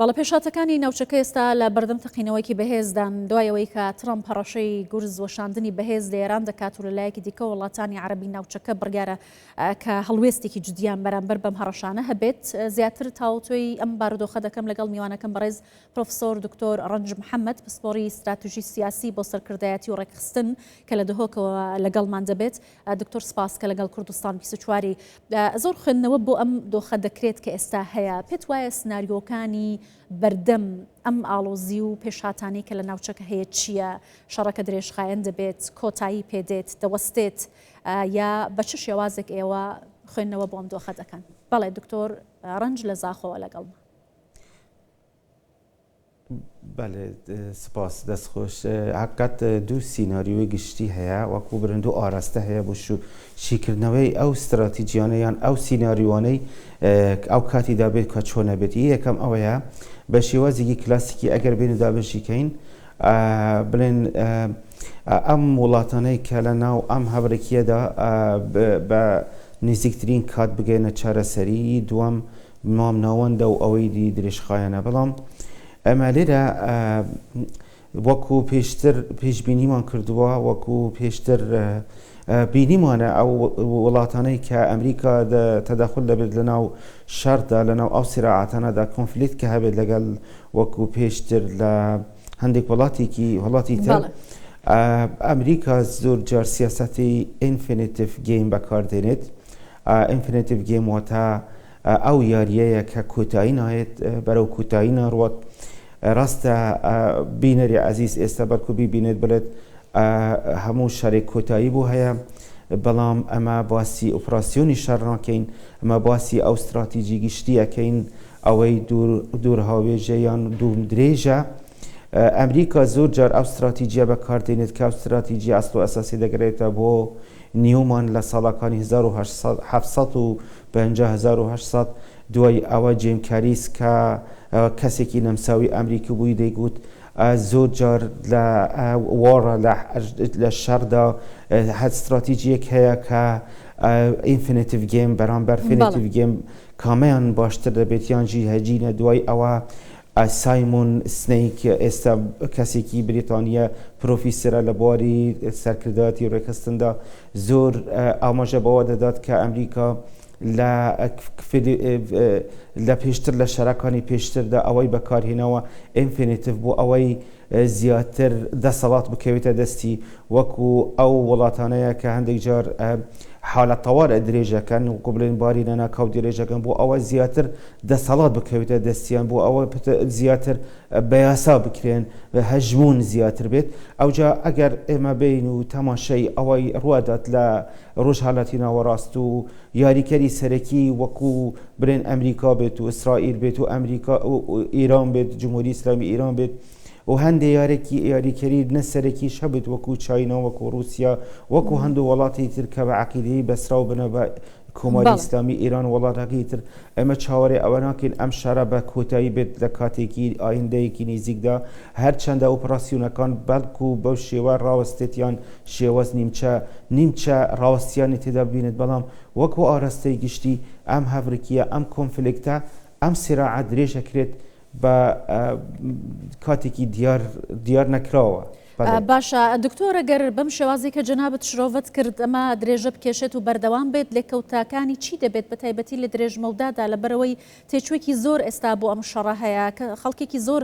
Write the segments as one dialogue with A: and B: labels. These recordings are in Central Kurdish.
A: بەڵێ پێشهاتەکانی ناوچەکە ئێستا لە بەردەم تەقینەوەیەکی بەهێزدان، دوای ئەوەی کە ترەمپ هەڕەشەی گورز وەشاندنی بەهێز لە ئێران دەکات و لە لایەکی دیکە وڵاتانی عەرەبی ناوچەکە بڕیارە کە هەڵوێستێکی جدیان بەرامبەر بەم هەڕەشانە هەبێت. زیاتر تاوتوێی ئەم بارودۆخە دەکەم لەگەڵ میوانەکەم بەڕێز پرۆفسۆر دکتۆر ڕەنج محەمەد پسپۆڕی ستراتیژی سیاسی بۆ سەرکردایەتی و ڕێکخستن کە لە دهۆکەوە لەگەڵمان دەبێت. دکتۆر سپاس کە لەگەڵ کوردستان 24 ی. زۆر خوێندنەوە بۆ ئەم دۆخە دەکرێت کە ئێستا هەیە، پێت وایە سناریۆکانی بەردەم ئەم ئاڵۆزی و پێشهاتانەی کە لە ناوچەکە هەیە چییە؟ شەڕەکە درێژخایەن دەبێت، کۆتایی پێدێت، دەوەستێت یا بە چ شێوازێک ئێوە خوێندنەوە بۆ ئەم دۆخە دەکەن؟ بەڵێ دکتۆر ڕەنج لە زاخۆوە لەگەڵمە.
B: بەلێ سپاس دەست خۆش. حقیقەت دوو سیناریۆی گشتی هەیە وەکو برن دوو ئاراستە هەیە بۆ شیکردنەوەی ئەو ستراتیجیانە یان ئەو سیناریۆانەی ئەو کاتی دابێت کە چۆنە بێت یەکەم ئەوەیە بە شێوازێکی کلاسیکی ئەگەر بێن و دابەشیکەین بڵێن ئەم وڵاتانەی کە لە ناو ئەم هەبرکیەدا بە نزیکترین کات بگەینە چارەسەری دووەم مام ناوەندە و ئەوەی دی درێژخایەنە بەڵام ئەمە لێرە وەکو پێشتر پێشبینیمان کردووە وەکو پێشتر بینیمانە ئەو وڵاتانەی کە ئەمریکا تەدەخل دەبێت لە ناو شەردا لە ناو ئەو سراعاتانەدا conflict کە هەبێت لەگەڵ وەکو پێشتر لە هەندێک وڵاتێکی وڵاتی تر ئەمریکا زۆر جار سیاسەتی infinitive game بەکاردێنێت infinitive game واتە ئەو یارییەیە کە کۆتایی نایەت، بەرەو کۆتایی ناڕوات. ڕاستە بینەری عەزیز ئێستا بەڵکو بیبینێت بڵێت هەموو شەرێک کۆتایی بۆ هەیە، بەڵام ئەمە باسی ئۆپراسیۆنی شەڕ ناکەین، ئەمە باسی ئەو ستراتیجی گشتی ئەکەین ئەوەی دوورهاوێژە یان دوور درێژە. ئەمریکا زۆر جار ئەو ستراتیجیە بەکاردێنێت کە ئەو ستراتیجی ئەسڵ و ئەساسی دەگەرێتە بۆ نیومان لە ساڵەکانی 1750 1800 دوای ئەوە جیم کاریس کە کەسێکی نەمساوی ئەمریکی بووی دەیگوت زۆر جار لە war ە لە شەڕدا هەر ستراتیجیەک هەیە کە infinitive game بەرامبەر finitive game کامەیان باشتر دەبێت یان ژی هەجینە دوای ئەوە سایمۆن سنەیک ئێستا کەسێکی بریتانییە، پرۆفیسەرە لە بواری سەرکردایەتی و ڕێکخستندا، زۆر ئاماژە بەوە دەدات کە ئەمریکا لە لە پێشتر لە شەرەکانی پێشتردا ئەوەی بەکارهێناوە infinitive بۆ ئەوەی زیاتر دەسەڵات بکەوێتە دەستی وەکو ئەو وڵاتانەیە کە هەندێک جار حالە تەوارئ درێژەکەن وەکو بڵێن باری لەناکاو درێژەکەن بۆ ئەوە زیاتر دەسەڵات بکەوێتە دەستیان بۆ ئەوە زیاتر بە یاسا بکرێن هەژموون زیاتر بێت ئەوجا ئەگەر ئێمە بین و تەماشای ئەوەی ڕوادات لە ڕۆژهەلاتی ناوەڕاست و یاریکەری سەرەکی وەکو بڵێن ئەمریکا بێت و ئیسرائیل بێت و ئەمریکا ئیران بێت جمهوری ئیسلامی ئیران بێت و هەندێ یارێکی یاریکەری نە سەرەکیش هەبێت وەکو چاینا وەکو رووسیا وەکو هەندو وڵاتی تر کە بە عقیدەی بەسراو بنە بە کۆماری ئیسلامی ئیران وڵاتەکەی تر ئێمە چاوەرێ ئەوە ناکەین ئەم شەرە بە کۆتایی بێت لە کاتێکی ئایندەیەکی نزیکدا هەرچەندە ئۆپراسیۆنەکان بەڵکو بەو شێوە ڕاوەستێت یان شێوەز نیمچە نیمچە ڕاوەستیانی تێدا ببینێت بەڵام وەکو ئاراستەی گشتی ئەم هەڤرکیە ئەم conflict ە ئەم سراعە درێژ ئەکرێت بە کاتێکی دیار دیار نەکراوە.
A: باشە دکتۆر گەر بەم شێوازی کە جەنابت شرۆڤەت کرد ئەمە درێژە بکێشێت و بەردەوام بێت لێکەوتەکانی چی دەبێت بە تایبەتی لە درێژمەودادا لەبەرئەوەی تێچووێکی زۆر ئێستا بۆ ئەم شەڕە هەیە کە خەڵکێکی زۆر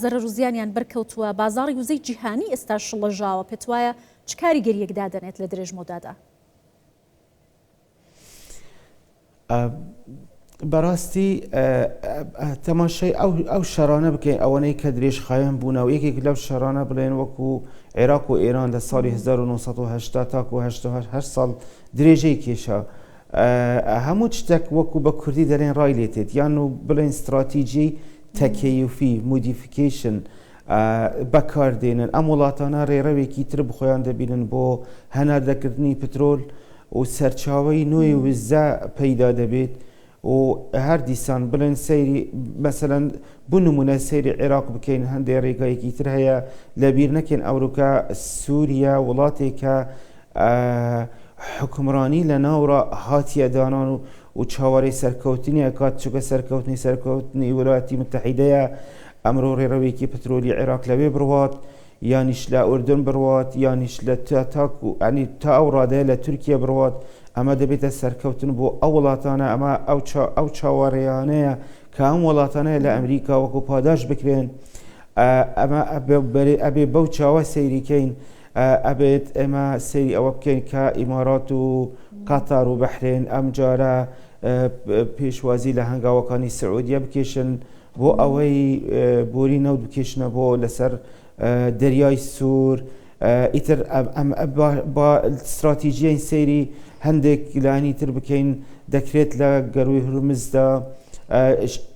A: زەرەر و زیانیان بەرکەوتووە بازاڕی وزەی جیهانی ئێستا شڵەژاوە پێتوایە چ کاریگەرییەک دادەنێت لە درێژمەودادا؟
B: بەڕاستی تەماشای ئەو شەڕانە بکەین ئەوەنەی کە درێژخایەن بوونە و یەکێک لەو شەڕانە بڵێن وەکو عێراق و ئێران لە ساڵی 1970 تاکو 88 ساڵ درێژەی کێشا هەموو شتێک وەکو بە کوردی دەرێن ڕای لێتێت یان و بڵێن استراتیژی تەکەیفی modification بەکاردێنن ئەم وڵاتانە ڕێڕەوێکی تر بخۆیان دەبینن بۆ هەناردەکردنی پترۆل و سەرچاوەی نوێی وزە پەیدا دەبێت و هەر دیسان بڵێن سەیری مەسەلەن بو نمونە سەیری عێراق بکەین هەندێ ڕێگایەکی تر هەیە لەبیر نەکەین ئەوروکە سووریا وڵاتێکە حکومڕانی لە ناوڕا هاتیە دانان و و چاوەڕێی سەرکەوتنی ئەکات، چونکە سەرکەوتنی سەرکەوتنی ویلایەتی متحیدەیە، ئەمرۆ ڕێڕەوێکی پترۆلی عێراق لەوێ بڕوات یانیش لە ئوردن بڕوات یانیش لە تاکو ئەنی تا ئەو ڕادەیە لە تورکیە بڕوات، ئەمە دەبێتە سەرکەوتن بۆ ئەو وڵاتانە، ئەمە ئەو چاوەڕێیانەیە کە ئەم وڵاتانەیە لە ئەمریکا وەکو پاداش بکرێن. ئەمە ئەبێ بەو چاوە سەیریکەین. ئەبێت ئێمە سەیری ئەوە بکەین کە ئیمارات و قەتەر و بەحرێن ئەمجارە پێشوازی لە هەنگاوەکانی سعودیە بکێشن بۆ ئەوەی بۆری نەوت بکێشنە بۆ لەسەر دەریای سوور ئیتر با استراتیژیین سەیری هەندێک لانی تر بکەین دەکرێت لە گەروی هورمزدا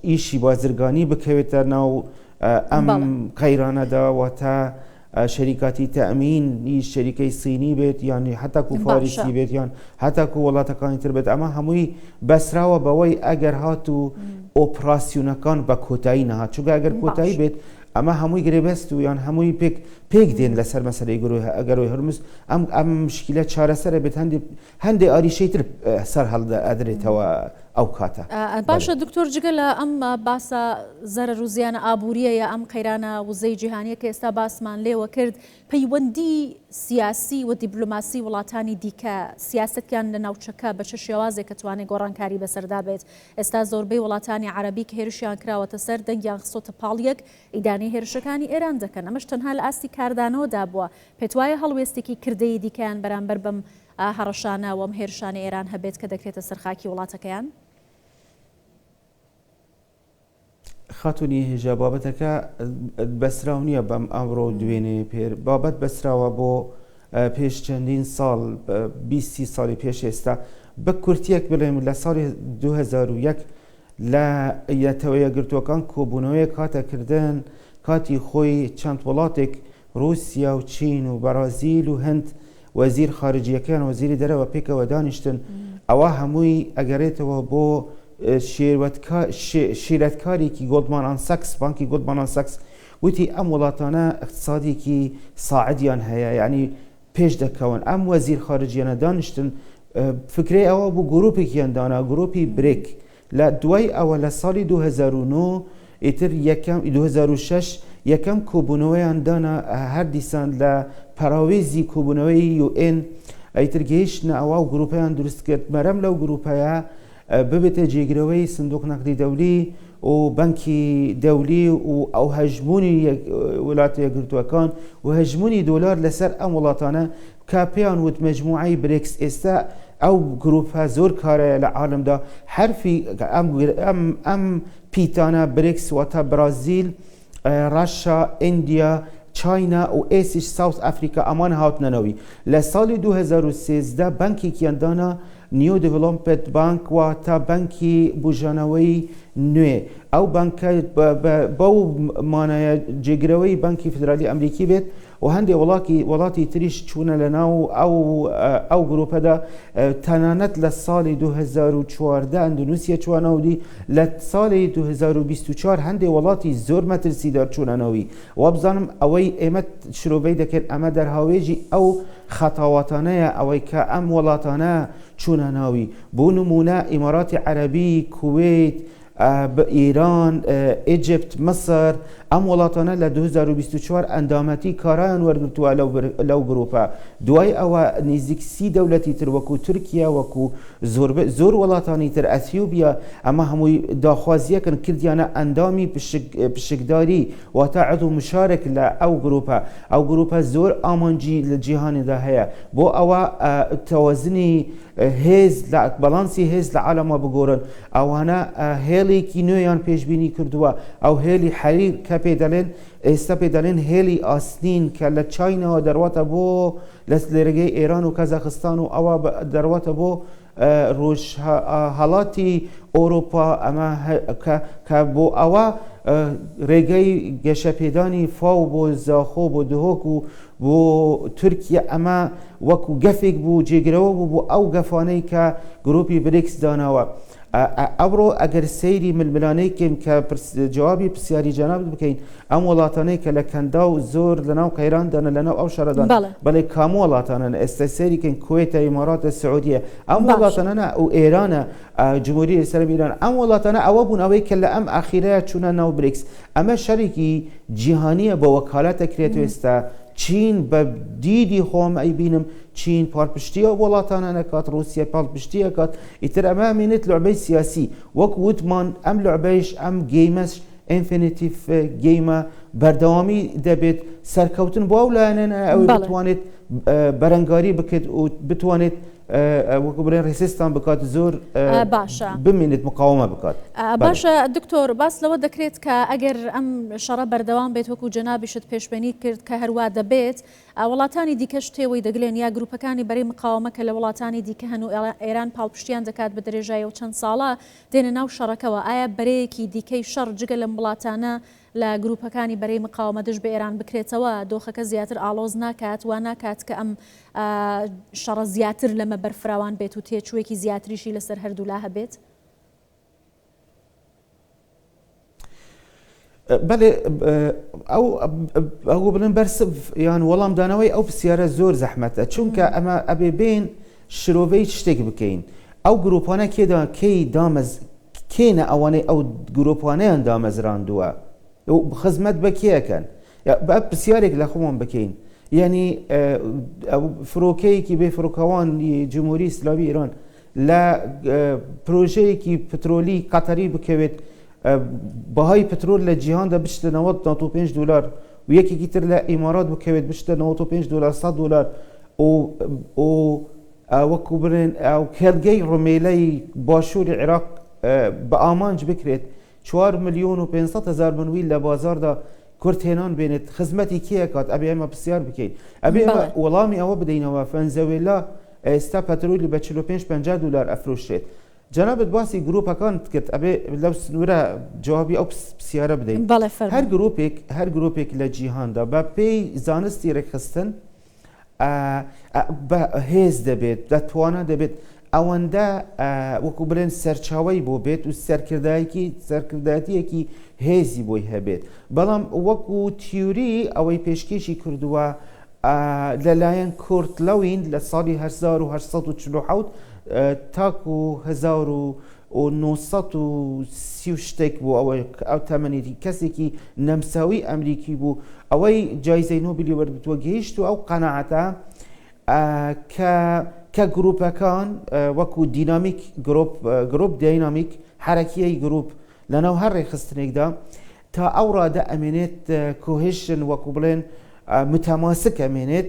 B: ئیشی بازرگانی بکەوێتە ناو ئەم قەیرانەدا واتە شەریکاتی تەئمین ی شەریکەی سینی بێت یان هەتاکو فاریسی بێت یان هەتاکو وڵاتەکانی تر بێت ئەمە هەمووی بەسراوە بەوەی ئەگەر هاتوو ئۆپراسیونەکان بە کۆتایی نەهات چونکە ئەگەر کۆتایی بێت ئەمە هەمووی گرێبەست و یان هەمووی پێک پێک دێن لەسەر مەسەلەی گەروی هورمز ئەم ئەم مشکلە چارەسەرە بێت هەندێک هەندێ ئاریشەی تر سەر هەڵدەئەدرێتەوە ئەو کاتە.
A: باشە دکتۆر جگە لە ئەم باسە زەرەر و زیانە ئابووریە یا ئەم قەیرانە وزەی جیهانیە کە ئێستا باسمان لێوە کرد پەیوەندی سیاسی و دیبلۆماسی وڵاتانی دیکە سیاسەتیان لە ناوچەکە بە چ شێوازێک ئەتوانێت گۆڕانکاری بەسەردا بێت ئێستا زۆربەی وڵاتانی عەرەبی کە هێرشیان کراوەتە سەر دەنگیان خستۆتە پاڵ یەک ئیدانەی هێرشەکانی ئێران دەکەن ئەمەش تەنها لە ئاستی کاردانەوەدا بووە پێتوایە هەڵوێستێکی کردەیی دیکەیان بەرامبەر بەم هەڕەشانە و ئەم هێرشانەی ئێران هەبێت کە دەکرێتە سەر خاکی وڵاتەکەیان؟
B: خاتونی هێژا بابەتەکە بەسراو نییە بەم ئەمڕۆ و دوێنێ پێر بابەت بەسراوە بۆ پێش چەندین ساڵ 20 ساڵی پێش ئێستا بە کورتیەک بڵێم لە ساڵی 2001 لە نەتەوە یەکگرتووەکان کۆبوونەوەیەک هاتە کردن کاتی خۆی چەند وڵاتێک ڕووسیا و چین و بەرازیل و هند وەزیر خارجیەکەیان وەزیری دەرەوە پێکەوە دانیشتن ئەوە هەمووی ئەگەرێتەوە بۆ شیرەتکارێکی گۆڵدمان ئان سەکس بانکی گۆڵدمان ئان سەکس وتی ئەم وڵاتانە اقتصادێکی ساعدیان هەیە یعنی پێش دەکەون ئەم وەزیر خارجیانە دانیشتن فکرەی ئەوە بوو گروپێکیان دانا گروپی بریک لە دوای ئەوە لە ساڵی 2009 ئیتر یەکەم 2006 یەکەم کۆبوونەوەیان دانا هەر دیسان لە پەراوێزی کۆبوونەوەی UN ئیتر گەیشتنە ئەوە و گروپیان دروست کرد مەرەم لەو گروپەیە ببێتە جێگرەوەی سندوق نەقدی دەولی و بەنکی دەولی و ئەو هەژموونی وڵاتە یەکگرتووەکان و هەژموونی دۆلار لەسەر ئەم وڵاتانە کە پێیان وت مەجموعەی برێکس ئێستا ئەو گروپە زۆر کارەیە لە عالمدا حرفی ئەم ئەم ئەم پیتانە برێکس واتە برازیل ڕەشا ئیندیا چاینا و ئێسیش ساوت ئەفریکا ئەمان هاتنە ناوی لە ساڵی 2013 بانکێکیان دانا New Development Bank واتە بانکی بوژانەوەی نوێ ئەو بانکە بەو مانایە جێگرەوەی بانکی فیدرالی ئەمریکی بێت و هەندێ وڵاتی وڵاتی تریش چوونە لە ناو ئەو ئەو گروپەدا تەنانەت لە ساڵی 2014 ئەندونوسیە چووە ناودی لە ساڵی 2024 هەندێ وڵاتی زۆر مەترسیدار چوونە ناوی وابزانم ئەوەی ئێمە شرۆڤەی دەکەین ئەمە دەرهاوێژی ئەو خەتاواتانەیە ئەوەی کە ئەم وڵاتانە چوونە ناوی بۆ نمونە ئیماراتی عەرەبی کوەیت ئیران، ئیجپت، میسر، ئەم وڵاتانە لە 2024 ئەندامەتی کارایان وەرگرتووە لەو گروپە، دوای ئەوە نیزیک 30 دەولەتی تر وەکو تورکیا، وەکو زۆر وڵاتانی تر، ئەثیوبیا، ئەمە هەمووی داخوازیەکن کردیانە ئەندامی پشکداری واتە عضو مشارک لە ئەو گروپە، ئەو گروپە زۆر ئامانجی لە جیهاندا هەیە بۆ ئەوە تەوازنی هێز لە بەڵانسی هێز لە عالەما بگۆرن. ئەوانە هێڵێکی نوێیان پێشبینی کردووە، ئەو هێڵی حەریر کە پێ دەڵێن ئێستا پێ دەڵێن هێڵی ئاسنین کە لە چاینەوە دەڕواتە بۆ لە لێرەگەی ئێران و کەزاخستان و ئەوە دەڕواتە بۆ ڕۆژهەڵاتی ئەوروپا ئەمە کە بۆ ئەوە ڕێگەی گەشەپێدانی فاو بۆ زاخۆ بۆ دهۆک و بۆ تورکیا ئەمە وەکو گەفێک بوو جێگرەوە بوو بۆ ئەو گەفانەی کە گروپی بریکس داناوە. ئەمڕۆ ئەگەر سەیری ململانێی کەین کە جوابی پرسیاری جەنابت بکەین ئەم وڵاتانەی کە لە کەنداو زۆر لەناو قەیراندانە لەناو ئەو شەڕەدان بەڵێ کام وڵاتانن ئێستا سەیری کەین کوێتە ئیماراتە سعودیە ئەم وڵاتانە و ئێرانە جمهوری ئیسلامی ئیران ئەم وڵاتانە ئەوە بوون ئەوەی کە لە ئەم ئاخیرەیە چوونە ناو بریکس ئەمە شەرێکی جیهانیە بە وەکالەت دەکرێت ئێستا چین بە دیدی خۆم ئەیبینم چین پاڵپشتی ئەو وڵاتانە نەکات ڕووسیە پاڵپشتی ئەکات ئیتر ئەمە ئەمێنێت لعبەی سیاسی وەک وتمان ئەم لعبەیش ئەم game ەش infinitive game ە بەردەوامی دەبێت سەرکەوتن بۆ ئەو لایەنە ئەوەی بتوانێت بەرەنگاری بکرێت و بتوانێت وەکو بڵێن resistance بکات زۆر
A: باشە
B: بمێنێت مقاومە بکات.
A: باشە دکتۆر باس لەوە دەکرێت کە ئەگەر ئەم شەڕە بەردەوام بێت وەکو جەنابیشت پێشبینی کرد کە هەروا دەبێت وڵاتانی دیکەش تێوەی دەگلێن یا گروپەکانی بەرەی مقاومە کە لە وڵاتانی دیکە هەن و ئێران پاڵپشتیان دەکات بە درێژای ئەو چەند ساڵە دێنە ناو شەڕەکەوە ئایا بەرەیەکی دیکەی شەڕ جگە لەم وڵاتانە لە گروپەکانی بەرەی مقاومە دژ بە ئێران بکرێتەوە دۆخەکە زیاتر ئاڵۆز ناکات وا ناکات کە ئەم شەڕە زیاتر لەمە بەرفراوان بێت و تێچووێکی زیاتریشی لەسەر هەردوولا هەبێت؟
B: بەێ ئەو ئەو بڵێن بەرسڤ یان وەڵامدانەوەی ئەو پرسیارە زۆر زەحمەتە چونکە ئەمە ئەبێ بین شرۆڤەی شتێک بکەین ئەو گروپانە کێدا کەی دامەز کێنە ئەوانەی ئەو گروپانەیان دامەزراندووە خزمەت بە کێەکەن بە پرسیارێک لە خۆمان بکەین یعنی فرۆکەیەکی بێ فرۆکەوان جمهوری ئیسلامی ئێران لە پرۆژەیەکی پترۆلی قەتەری بکەوێت بەهای پترۆل لە جیهاندا بچتە 95 دلار و یەکێکی تر لە ئیمارات بکەوێت بچتە 95 دلار 100 دلار و و وەکو بڵێن ئەو کێڵگەی ڕمێلەی باشووری عێراق بە ئامانج بکرێت 4 ملیۆن و 500 هزار بنویل لە بازاردا کورتهێنان بێنێت خزمەتی کێ ئەکات ئەبێ ئێمە پرسیار بکەین ئەبێ ئێمە وەڵامی ئەوە بدەینەوە فەنزەوێلا ئێستا پەترۆلی بە 45 50 دلار ئەفرۆشرێت جەنابت باسی گروپەکانت کرد ئەبێ لەو سنوورە جوابی ئەو پرسیارە بدەین هەر گروپێک هەر گروپێک لە جیهاندا بە پێی زانستی ڕێکخستن بە هێز دەبێت دەتوانە دەبێت ئەوەندە وەکو بڵێن سەرچاوی بۆ بێت و سەرکردایەکی سەرکردایەتیەکی هێزی بۆی هەبێت بەڵام وەکو تیوری ئەوەی پێشکێشی کردووە لەلایەن کورت لەوین لە ساڵی 1940 تاکو 1930 و شتێک بوو ئەوەی ئەو تەمەنێتی کەسێکی نەمساوی ئەمریکی بوو ئەوەی جایزەی نۆبلی وەرگتووە گەیشت و ئەو قەناعەتە کە کە گروپەکان وەکو dynamic group group dynamic حەرەکیی گروپ لەناو هەر ڕێکخستنێکدا تا ئەو ڕادە ئەمێنێت cohesion وەکو بڵێن متماسک ئەمێنێت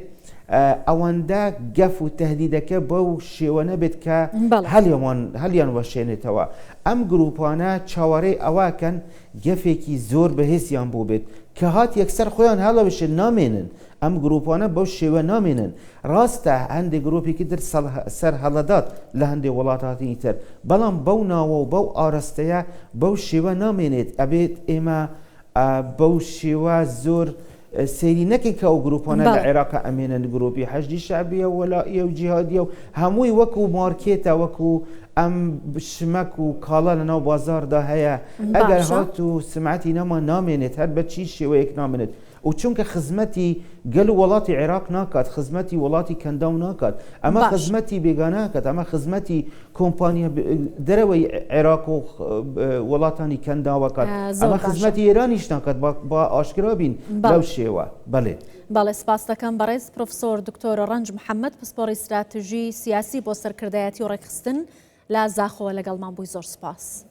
B: ئەوەندە گەف و تهدیدەکە بەو شێوە نەبێت کە هەلیان هەلیان وەشێنێتەوە ئەم گروپانە چاوەڕێی ئەوەکەن گەفێکی زۆر بەهێزیان بۆ بێت کە هات یەکسەر خۆیان هەڵەوشن نامێنن ئەم گروپانە بەو شێوە نامێنن. ڕاستە هەندێک گروپێکی تر سەر هەڵەدات لە هەندێک وڵاتانی تر، بەڵام بەو ناوە و بەو ئاراستەیە بەو شێوە نامێنێت. ئەبێت ئێمە بەو شێوە زۆر سەیری نەکەین کە ئەو گروپانە لە عێراق ئەمێنن، گروپی حەشدی شەعبیە و وەلائیە و جیهادیە و هەمووی وەکو مارکێتە، وەکو ئەم شمەک و کاڵا لەناو بازاڕدا هەیە، ئەگەر هاتوو سمعەتی نەما نامێنێت، هەر بە چی شێوەیەک نامێنێت. و چونکە خزمەتی گەل و وڵاتی عێراق ناکات، خزمەتی وڵاتی کەنداو ناکات، ئەمە خزمەتی بێگانە ئەکات، ئەمە خزمەتی کۆمپانیا دەرەوەی عێراق و وڵاتانی کەنداو ئەکات، ئەمە خزمەتی ئێرانیش ناکات، با ئاشکرا بین لەو شێوە. بەڵێ.
A: بەڵێ سپاس دەکەم بەڕێز پرۆفسۆر دکتۆر ڕەنج محەمەد پسپۆڕی ستراتژی سیاسی بۆ سەرکردایەتی و ڕێکخستن لە زاخۆوە لەگەڵمان بووی زۆر سپاس.